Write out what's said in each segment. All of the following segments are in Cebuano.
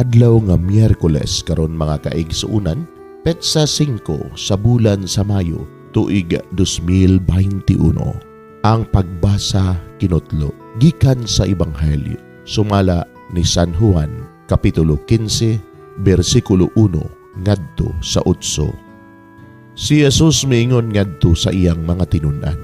Adlaw nga Miyerkules karon, mga kaigsuonan, petsa 5 sa bulan sa Mayo, tuig 2021. Ang pagbasa kinutlo gikan sa Ebanghelyo sumala ni San Juan, kapitulo 15, bersikulo 1 ngadto sa 8. Si Jesus miingon ngadto sa iyang mga tinun-an,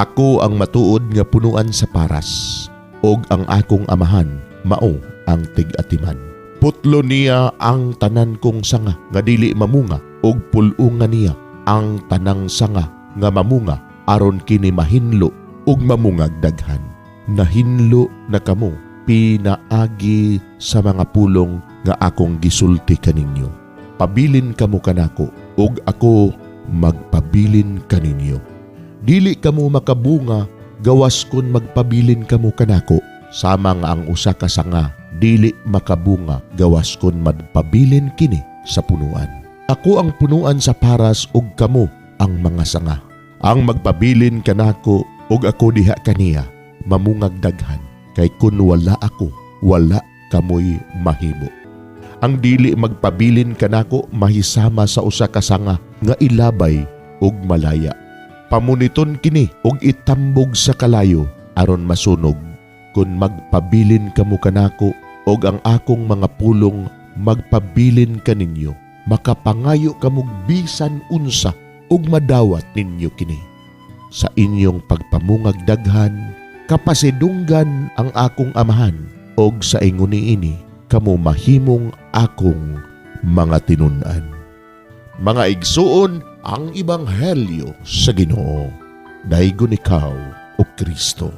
"Ako ang matuod nga punuan sa paras, ug ang akong Amahan mao ang tig-atiman. Putlo niya ang tanan kong sanga nga dili mamunga ug pul-unga niya ang tanang sanga nga mamunga aron kini mahinlo ug mamungag daghan. Nahinlo na kamo pinaagi sa mga pulong nga akong gisulti kaninyo. Pabilin kamo kanako ug ako magpabilin kaninyo. Dili kamo makabunga gawas kun magpabilin kamo kanako, sama nga ang usa ka sanga dili makabunga gawas kun magpabilin kini sa punuan. Ako ang punuan sa paras ug kamo ang mga sanga. Ang magpabilin kanako ug ako diha kaniya mamungag daghan, kay kun wala ako, wala kamoy mahimo. Ang dili magpabilin kanako mahisama sa usa ka sanga nga ilabay ug malaya. Pamuniton kini ug itambog sa kalayo aron masunog. Kun magpabilin kamo kanako ug ang akong mga pulong magpabilin kaninyo, makapangayo kamog bisan unsa ug madawat ninyo kini. Sa inyong pagpamungag daghan, kapasidunggan ang akong Amahan ug sa ingon niini kamo mahimong akong mga tinun-an." Mga igsuon, ang Ebanghelyo sa Ginoo. Daygon ikaw, O Kristo.